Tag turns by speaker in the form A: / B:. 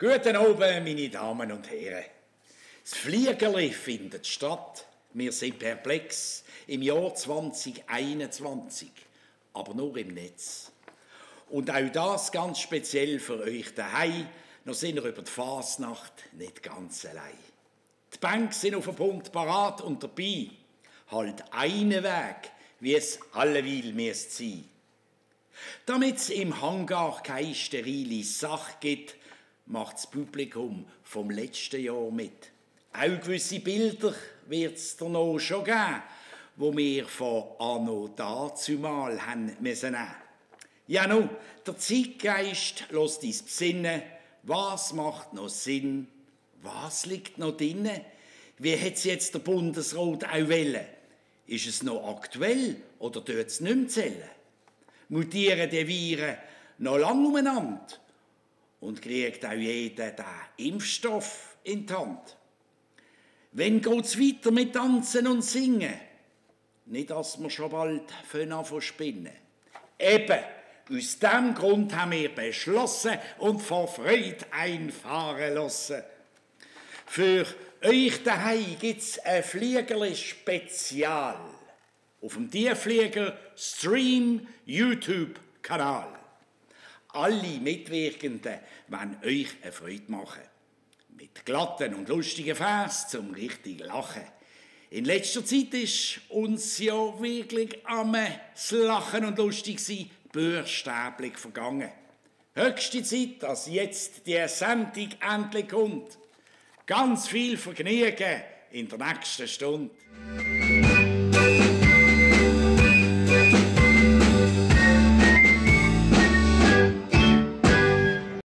A: Guten Abend, meine Damen und Herren. Das Fliegerli findet statt. Wir sind perplex im Jahr 2021, aber nur im Netz. Und auch das ganz speziell für euch daheim. Noch sind wir über die Fasnacht nicht ganz allein. Die Bänke sind auf den Punkt parat und dabei. Halt einen Weg, wie es alleweil müsste sein. Damit es im Hangar keine sterile Sache gibt, macht das Publikum vom letzten Jahr mit. Auch gewisse Bilder wird es da noch schon geben, die wir von anno dazumal haben müssen nehmen. Ja nun, der Zeitgeist lässt uns besinnen, was macht noch Sinn, was liegt noch drin, wie hat es jetzt der Bundesrat auch wollen? Ist es noch aktuell oder tut es nicht mehr zählen? Mutieren die Viren noch lange umeinander? Und kriegt auch jeder den Impfstoff in die Hand? Wann geht es weiter mit Tanzen und Singen? Nicht, dass wir schon bald anfangen zu spinnen. Eben, aus diesem Grund haben wir beschlossen und vor Freude einfahren lassen. Für euch daheim gibt es ein Fliegerli-Spezial auf dem Tiefflieger Stream YouTube-Kanal. Alle Mitwirkenden wollen euch eine Freude machen. Mit glatten und lustigen Vers zum richtig Lachen. In letzter Zeit ist uns ja wirklich am Lachen und lustig sein buchstäblich vergangen. Höchste Zeit, dass jetzt die Sendung endlich kommt. Ganz viel Vergnügen in der nächsten Stunde.